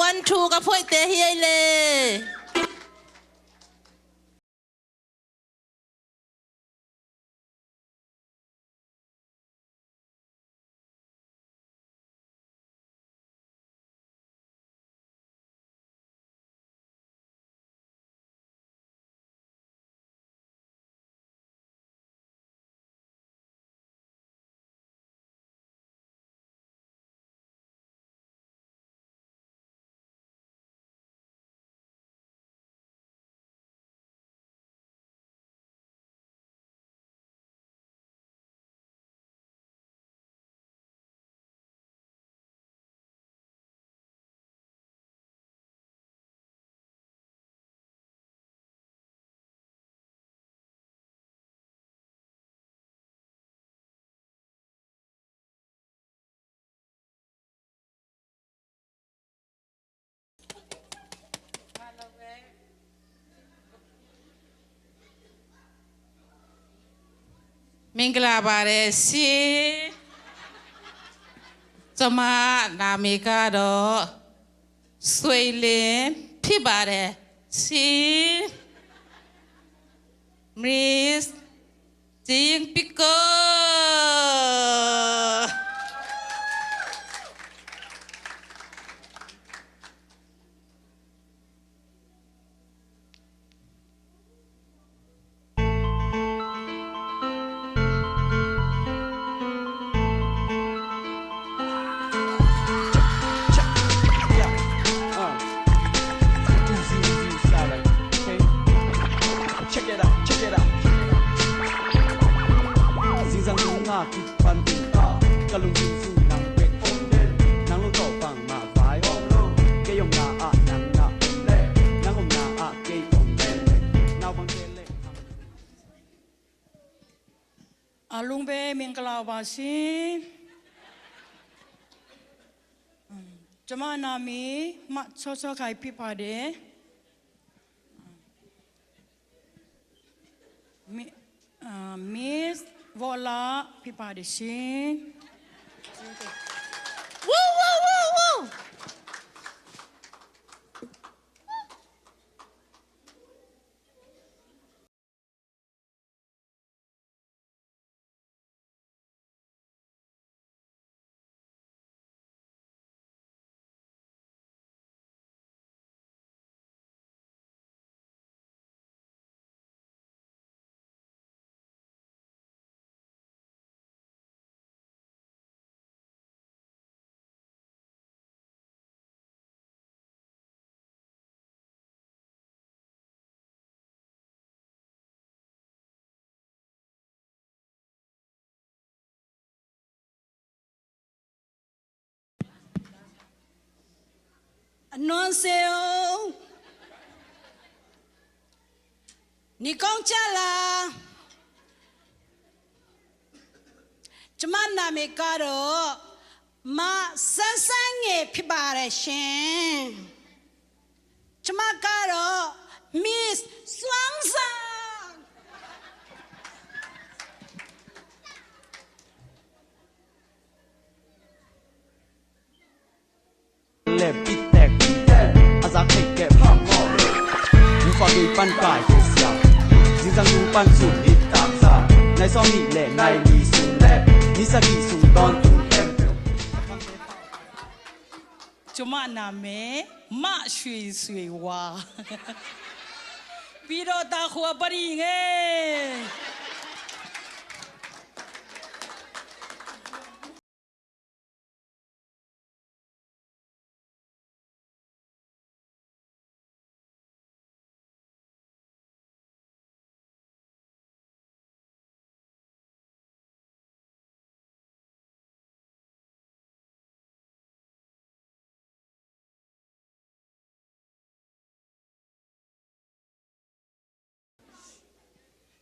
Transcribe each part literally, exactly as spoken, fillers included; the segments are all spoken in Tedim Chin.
An thu ka phoihte hi ei le.မင်္ဂလာပါတဲ့ရှင်။ ကျွန်မနာမည်ကတော့ဆွေလင်းဖြစ်ပါတယ်ရှင်။ Miss Jing Pico. အလုံးပဲမင်္ဂလာပါရှင်။ ကျွန်မနာမည်မချောချောခိုင်ဖြစ်ပါတယ်။ Mi- အာ- Miss Vola ဖြစ်ပါတယ်ရှင်။ Woo, woo, woo, woo. အနွမ်းစေအောင်နေကောင်းကြလား။ ကျမနာမည်ကတော့မဆန်းဆန်းငယ်ဖြစ်ပါတယ်ရှင်။ ကျမကတော့ Miss စွမ်းဆောင် လဲပစ်တဲ့ပစ်တဲ့ အစားထိတ်တဲ့ဖတ်မော် ဘူးဖာဂိတ်ပန်ကိုင်ကိုစရာ စင်စံဘူးပန်ဆူလစ်တတ်စာ နိုင်စောင့်နီးလဲနိုင်လီဆူလဲ နီးစကီဆူတွန်တူတဲပြော ကျမနာမည်မရွှေရွှေဝါ ပြီးတော့တာခွာပရိငယ်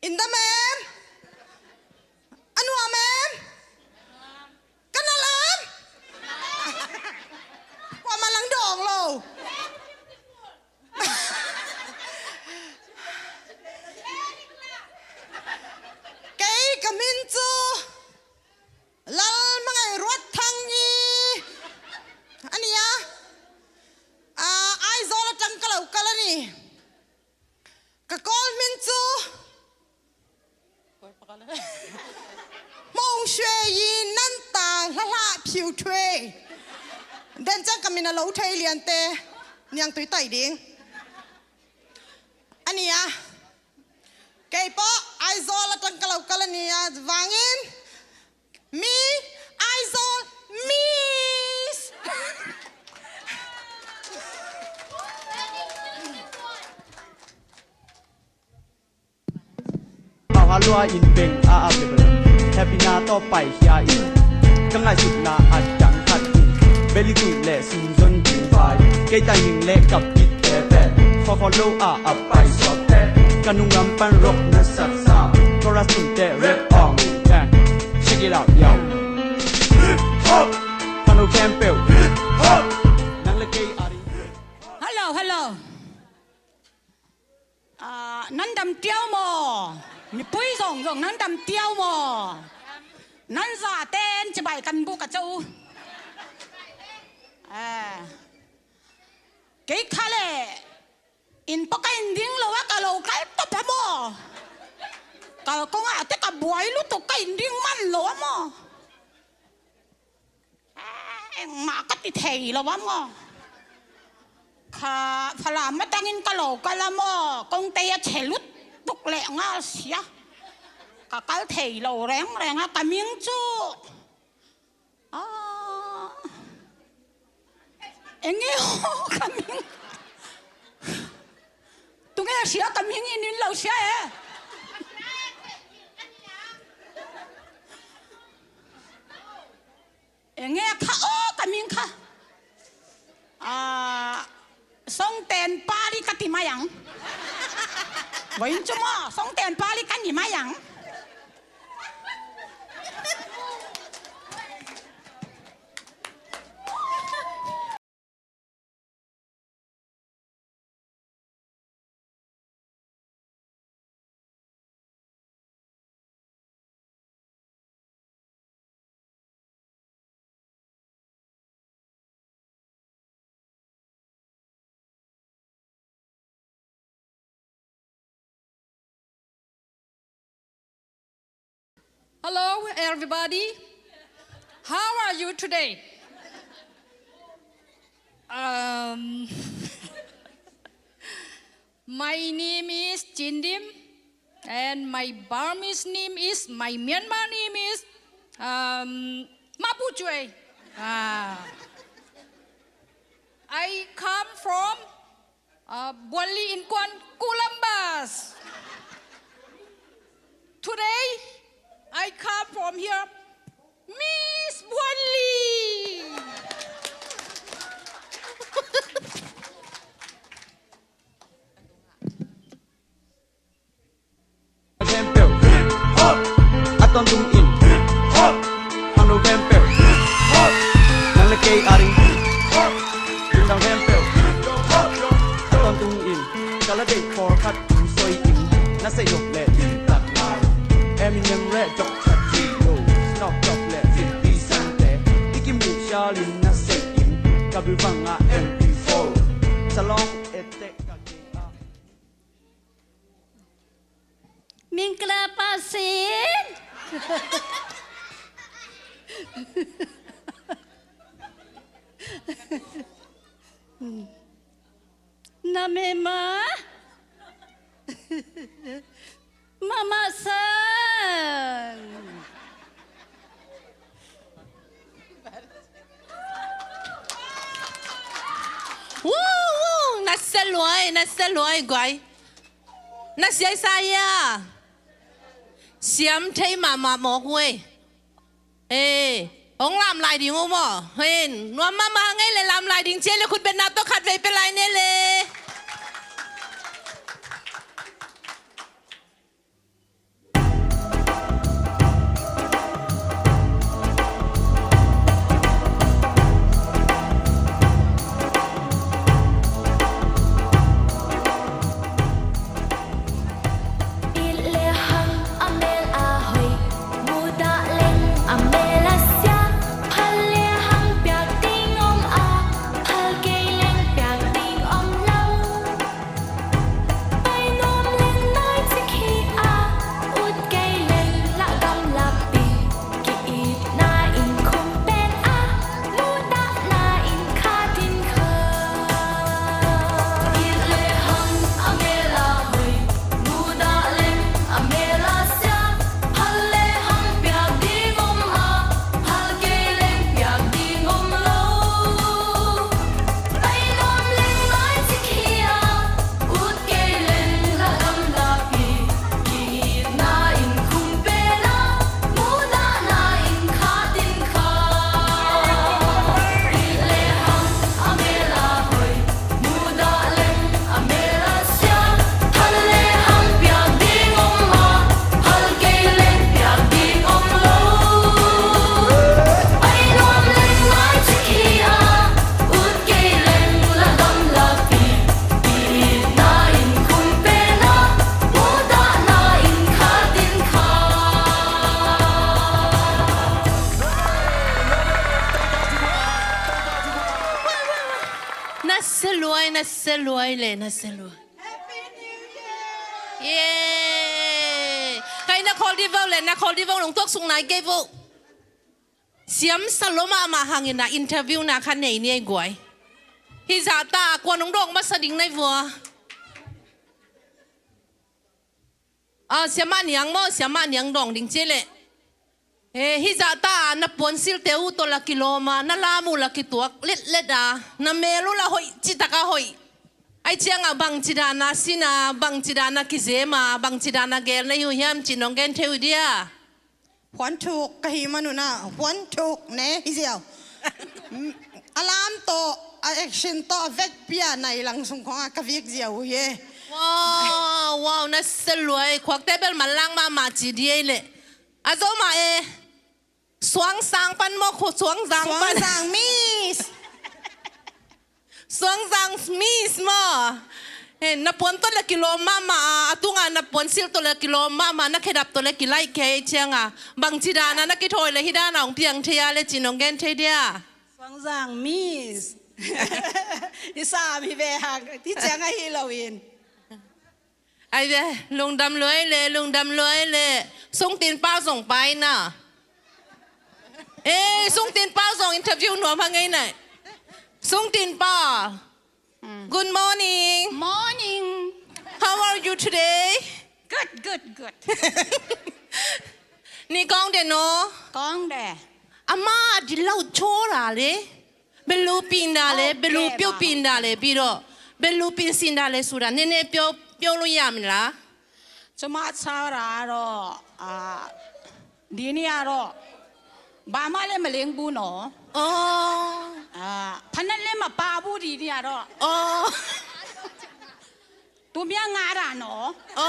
Inda mem. Anua mem. Kana lem. Kua malang dong lo. Kei ka min cu Lalmangai Ruat Thang hi a ni a, phiu thuei. Den ciang ka min a lo thei liante niangtui tai ding. A nia, kei pawh Aizawl a tang ka lo kal a nia vangin mi Aizawl Miss. Pau ha lua in beng a ap le bel. Happy na tawh pai hia in. Ka ngaihsutna a dang khat in. Beli kuih le sum zon ding vai. Kei tai ning le kap bit te pen. Kho kho lo a a pai suak te. Ka nung ram pan rock na sak sa. Chorus tum te rap ong. Eh, check it out, yo. Hip hop. Kano campeu. Hip hop. Nang le kei a ding. Hello, hello. Ah, nan dam tiau maw? Mipui zong zong nan dam tiau maw? Nan zate in cibai kan buk a cau. Eh. Kei kha le in pawh ka in ding lo a ka lo kal tawp a maw? Kal kong ah te ka buai lutuk ka in ding man lo a maw? Engmah ka ti thei lo a maw? Kha Falam matangin ka lo kal a maw? Kong tei a che lut tuk leh ngal sia. Ka kal thei lo rengreng a ka ming cu. Ah. Enge aw ka ming. Tunge a sia ka ming in in lo sia e. Enge kha aw ka ming kha. Ah, Songten Pali ka ti mai ang. Vain cu maw, Songten Pali ka ni mai ang. Hello, everybody. How are you today? Um, my name is Cin Dim, and my Burmese name is, my Myanmar name is, um, Mapu Cuei. Ah. I come from Uh, Buanli Innkuan, Columbus. Today, I come from here, Miss Buanli. Khempeuh hip hop a tawntung in, hip hop, hang lo khempeuh hip hop, nang le kei a ding hip hop, lungdam khempeuh hip hop, a tawntung in. Ka la deih khawlkhat tung soi in, na seih nop le in tak lai. Eminem le Doctor Dre lo, Snoop Dogg le fifty Cent te, i kimuh sial in na seih in, ka bil bangah M P four, Salon Attack ka kei ah. Mingkla pasin. Na mema. Mama san. Woo, woo, na sia luai, na sia luai guai. Na siaisa ia. Siam thei mahmah mawk uh ei. Eh, hong lam lai ding uh maw? Hin nuam mahmah ngei le lam lai ding cia le khut betna tawh khat vei pia lai ne le. It le hang a mel a hoih, mudah leng a mel a sia. Phal le hang piak ding om a, phal kei leng piak ding om lo. Na sia luai, na sia luai le, na sia luai. Yay! Kai na khawl di vo le, na khawl di vo, nong tuak suk nai kei vo. Siam sa lo mahmah hangin a interview na kha nei ni ei guai. Hih zah ta a kua nong dawng masa ding nai vua. Ah, siamah niang maw, siamah niang dawng ding ci leh. Eh, hih zah ta a na puan silte uh tawh la kilawm a, na lam uh la kituak letlet a, na mel uh la hoih citak a hoih. Ai ciangah bangci dan a sin a, bangci dan a kizem a, bangci dan a gel na hi uh hiam cih nong gen thei uh dia? Puan thuk ka hih man un ah, puan thuk ne hi ziau. A lam tawh, a action tawh, a vekpi a nai lang sung khong a ka vik ziau uh hi e. Wow, wow, na sia luai, khuakte bel manlang mahmah ci di ei leh. A zo mah e. Suangsang pan maw, khua Suangsang pan. Suangsang Miss. Suangsang Miss maw. He, na puan tawh le kilawm mahmah a, a tungah na puan sil tawh le kilawm mahmah, na khedap tawh le kilaih kei ciangah. Bangci dan a na kithawi le hih dan a hong piang thei a le cih nong gen thei dia? Suangsang Miss. I sam hi ve hang, hih ciangah hi lo in. Ai ve, lungdam luai le, lungdam luai le. Sungtin pa zong pai na. Eh, sungtin pa zong interview nuam hang ei nai. Sungtin pa. Mm. Good morning. Morning. How are you today? Good, good, good. Ni kawng de no? Kawng de. Ama di lau cho ra le. Belu pin da le, belu piu pin da le, pi do. Belu pin sin da le su da. Ne ne piu, piu lu ya mi la. Cuma cha ra ro, a, di ni a ro. Ba ma le ma leng bu no. Oh. A, phanan le ma pa bu di ni a ro. Oh. သူများငါးတာနော်။ อ๋อ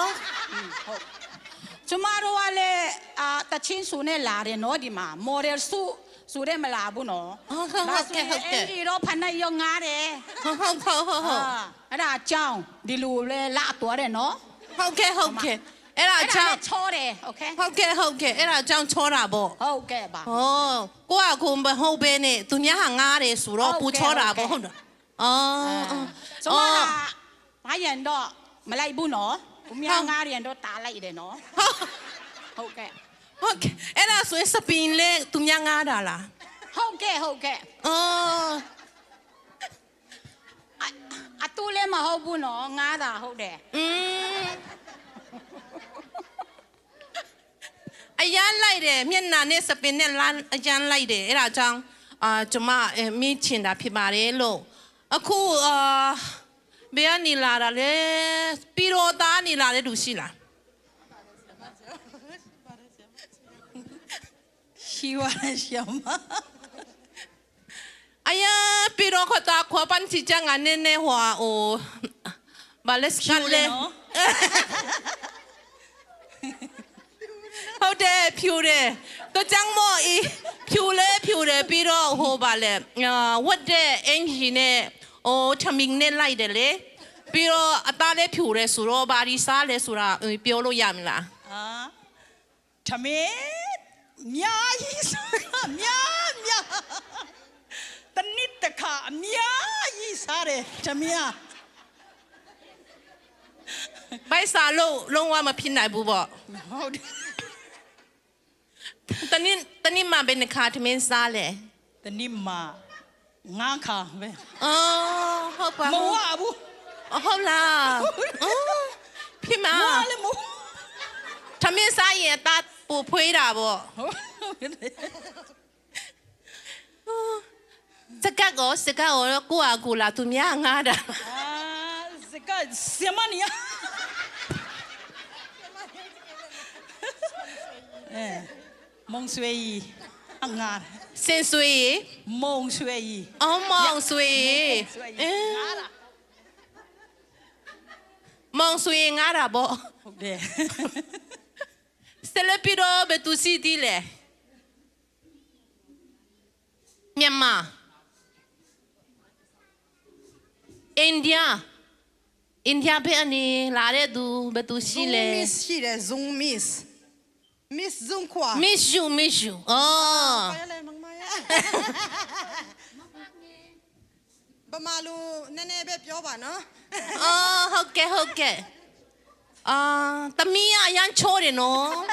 อืม ဟုတ်။ ကျမတို့ကလည်း အာ သီချင်းဆိုနဲ့လာတယ်နော် ဒီမှာ model ဆိုဆိုတဲ့မလာဘူးနော်။ ဟုတ်ကဲ့ ဟုတ်ကဲ့။ ဒါဆိုရင် အင်္ကျီရော ဖနက်ရော ငါးတယ်။ ဟုတ် ဟုတ် ဟုတ် ဟုတ်။ အာ အဲ့ဒါအကြောင်း ဒီလိုလဲ လာသွားတယ်နော်။ ဟုတ်ကဲ့ ဟုတ်ကဲ့။ အဲ့ဒါအကြောင်း အဲ့ဒါနဲ့ချောတယ်။ ဟုတ်ကဲ့။ ဟုတ်ကဲ့ ဟုတ်ကဲ့။ အဲ့ဒါအကြောင်းချောတာပေါ့။ ဟုတ်ကဲ့ပါ။ ဟော ကိုယ့်ဟာကိုယ်မဟုတ်ဘဲနဲ့ သူများဟာငါးတယ်ဆိုတော့ ဟုတ်ကဲ့ ပိုချောတာပေါ့။ ဟုတ်ကဲ့။ ဟုတ်တယ်။ อ๋อ อ่า อ๋อ ကျမက ငါးရံတော့ မလိုက်ဘူးနော်။ သူများ ဟုတ် ငါးရံတော့ တားလိုက်တယ်နော်။ ဟုတ်ကဲ့။ ဟုတ်ကဲ့။ အဲ့ဒါဆိုရင် စပင်လည်း သူများငါးတာလား။ ဟုတ်ကဲ့ ဟုတ်ကဲ့။ อ๋อ အ-၊ အတူလည်း မဟုတ်ဘူးနော်။ ငါးတာ ဟုတ်တယ်။ อืม အရမ်းလိုက်တယ်။ မျက်နှာနဲ့ စပင်နဲ့ လမ်း အရမ်းလိုက်တယ်။ အဲ့ဒါကြောင့် အာ ကျွန်မ အဲ မေးချင်တာဖြစ်ပါတယ်လို့။ အခု အာ ဘယ်ကနေလာတာလဲ။ ပြည်တော်သားကနေလာတဲ့သူရှိလား။ ရှိပါတယ် ဆရာမ။ အရမ်း ပြည်တော်ခွတ်သားခွာပန်းချီကျန်းကနဲ့နဲ့ဟွာအို ဘာလဲ စကတ်လဲ ဖြူတယ်နော်။ ဟုတ်တယ် ဖြူတယ်။ ကကျန်းမော်အီ ဖြူလဲဖြူတယ်။ ပြီးတော့ ဟို ဘာလဲ အာ ဝတ်တဲ့အင်္ကျီနဲ့ အို ထမင်းနဲ့လိုက်တယ်လေ။ ပြီးတော့ အသားလည်းဖြူတယ်ဆိုတော့ ဘာတွေစားလဲဆိုတာ ပြောလို့ရမလား။ အာ ထမင်း အများကြီးစား၊ များများ၊ တစ်နေ့တစ်ခါ အများကြီးစားတယ် ထမင်းက။ ဗိုက်ဆာလို့ လုံးဝမဖြစ်နိုင်ဘူးပေါ့။ ဟုတ်တယ်။ တစ်နေ့၊ တစ်နေ့မှာ ဘယ်နှစ်ခါ ထမင်းစားလဲ။ တစ်နေ့မှာ ငါးခါပဲ။ အော် ဟုတ်ပါ။ မဝဘူး။ ဟုတ်လား။ အော် ဖြစ်မှာ။ ဝလည်းမဝ။ ထမင်းစားရင် အသားပိုဖွေးတာပေါ့။ ဟုတ်တယ်။ စကတ်ကော၊ စကတ်ကော ကိုယ့်ဟာကိုယ်လား၊ သူများငါးတာ။ အာ၊ စကတ် ဆရာမနေရ။ အဲ၊ မုံဆွေကြီး အငါး။ စင်ဆွေကြီး။ မုံဆွေကြီး။ အော် မုံဆွေကြီး။ မုံဆွေကြီး။ အဲ။ ငါးတာ။ မုံဆွေကြီးငါးတာပေါ့။ ဟုတ်တယ်။ ဆက်လက်ပြီးတော့ ဘယ်သူရှိသေးလဲ။ မြန်မာ၊ အိန္ဒိယ၊ အိန္ဒိယဘက်ကနေလာတဲ့သူ ဘယ်သူရှိလဲ။ Zoom Miss ရှိတယ် Zoom Miss။ Miss Zoom ခွာ။ Miss you, miss you. အော်။ ဘာလဲ မင်မရ။ Malu nene be pyo ba no. Oh, okay, okay. Ah, tami a yan cho de no.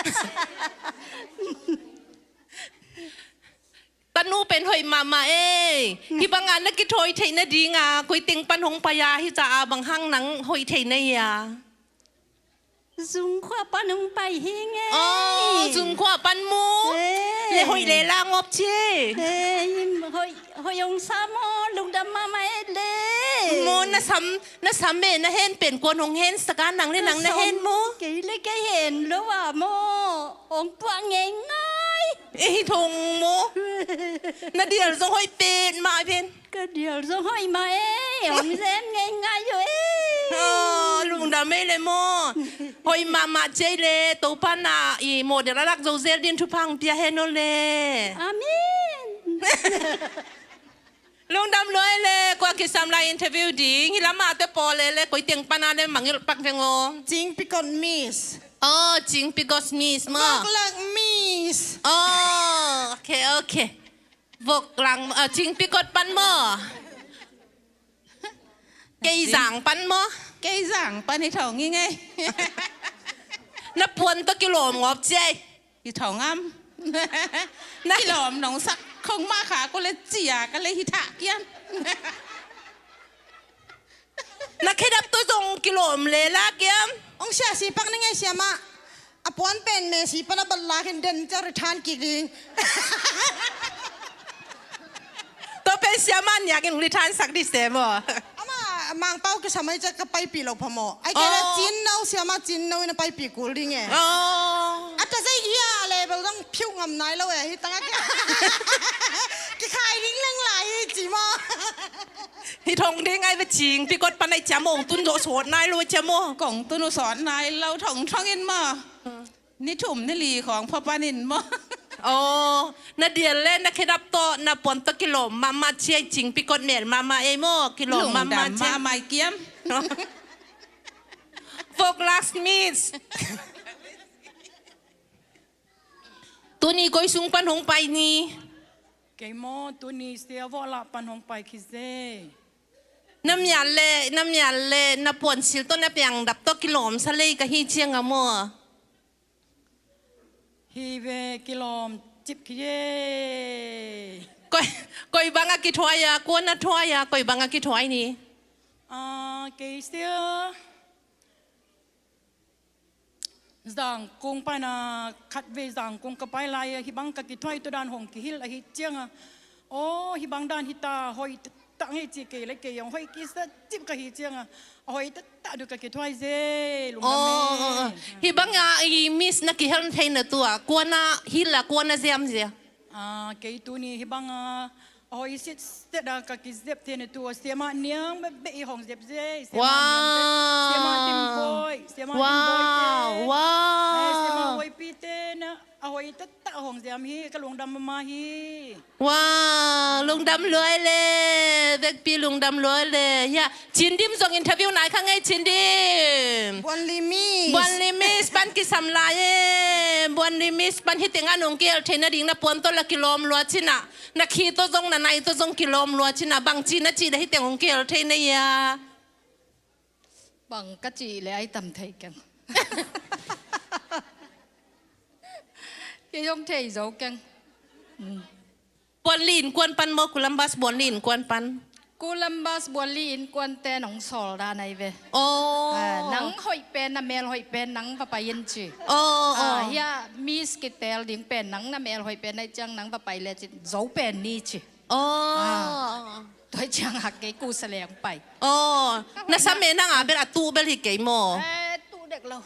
Tanu pen hoih mahmah ei. Hih banga na kithawi theih nadinga koi teng pan hong pai a, hih ca a bang hang nang hoih theih na hia? Zungkhua pan hong pai hi ngei. Oh, Zungkhua pan mu. Eh. Le hoih le la ngop ci. Eh, hoih, hoih hong sa maw, lungdam mahmah ei le. Maw, na sam, na sam e, na hen pen kuan hong hen sak a, nang le nang na hen maw? Kei le kei hen lo a maw, hong puah ngeingai. Eh, hi thong maw. Na dial zong hoih pen mah pen. Ka dial zong hoih mah ei, hong zen ngeingai uh ei. Oh, lungdam ei le maw. Hoih mahmah ci ei le, Topa na i model a lak zo zel din thupha hong pia hen o le. Amen. Lungdam lua ei le, kua kisam lai interview ding, hi lamah te pawl le le, koi teng pan a le mangilh pak veng o. Cing Pikot Miss. Oh, Cing Pikot Miss maw. Voklak Miss. Oh, okay, okay. Vok lang, ah, Cing Pikot pan maw? Kei Zang pan maw? Kei Zang pan hi thong hi ngei. Na puan tawh kilawm ngawp ci ei. Hi thong am. Na kilawm nong sak khong mah kha ko le cia ka le hi thah kiam. Na khedap tawh zong kilawm le la kiam. Ong sia si pak ni ngei siamah. A puan pen me si pan a bat lak in den cia ri than kik ding. Tua pen siamah niak in ong ri than sak di se maw. Ama Mangpau kisam ai cia ka paipih lo pha maw. Ai kei le cin no siamah cin no in a paipih kul ding e. Oh. A ta zai hi a level dong phiu ngam nai lo e hi tang a kia. Kikhai ding leng lai hi ci maw. Hi thong ding ai ve Cing Pikot pan ai cia maw, ong tun zo sawt nai lo cia maw. Kong tun u sawt nai lo thong thong in maw. Ni thum ni li khawng pha pan in maw. Oh, na dial le na khedap tawh na puan tawh kilawm mahmah ci ei Cing Pikot mel mahmah ei maw, kilawm mahmah ci ei. Lungdam mahmah kiam. Voklak Miss. Tuni koi sung pan hong pai ni. Kei maw, tuni sia Voklak pan hong pai khize. Na mial le, na mial le, na puansil tawh na piangdap tawh kilawm sa lei ka hi ciang a maw. Hi ve kilawm cip khize. Koi, koi bang a kithuai a, kua na thuai a, koi bang a kithuai ni. Ah, kei sia Zangkong paina khatvei Zangkong ka pai lai-a hih bang ka kithuai tua dan hong kihilh ahi cianga, aw hih bang dan hita hoih taktak ngei ci kei le kei hong hoih kisa cip ka hi cianga, a hoih taktak du ka kithuai ze lungdam e. Hih banga i Miss na kihel theina tua kuana hilh a kuana ziam zia? Ah, kei tuni hih banga a hoih sitset a ka kizep theina tua siamah niang bebeh i hong zep ze. Siamah niang bebeh. Siamah Dimboi, siamah Dimboi te. Siamah Huaipi te na a hoih taktak a hong ziam hi, ka lungdam mahmah hi. Wow, lungdam luai le, vekpi lungdam luai le. Hia, Cin Dim zong interview nai kha ngei Cin Dim. Buanli Miss. Buanli Miss pan kisam lai e. Buanli Miss pan hih tengah nong kihel theina ding na puan tawh la kilawm lua cina. Na khi tawh zong na nai tawh zong kilawm lua cina. Bangci na cih le hih teng hong kihel theina hia. Bang ka cih le ai tam thei keng. Kei zong thei zo keng. Buanli innkuan pan maw, Columbus Buanli innkuan pan? Columbus Buanli innkuan te nong sawl dan ai ve. Nang hoih pen, na mel hoih pen nang va pai in ci. Hia Miss kiteel ding pen nang na mel hoih pen ai ciang nang va pai le ci, zo pen ni ci. Tua ciang hak kei kusa leng pai. Na sa me nang a bel a tuh bel hi kei maw? Tuh dek lo.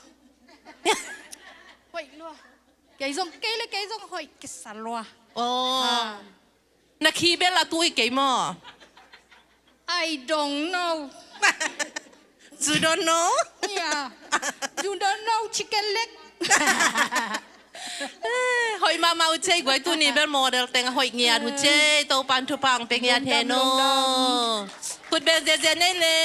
Hoih lua. Kei zong, kei le kei zong hoih kisa lua. Na khi bel a tuh hi kei maw? I don't know. You don't know? Yeah. You don't know chicken leg. Hoih mahmah uh cei guai tuni bel model teng a hoih ngiat uh cei Topan thupha ang pe ngiat hen o. Khut bel ziazia nei le.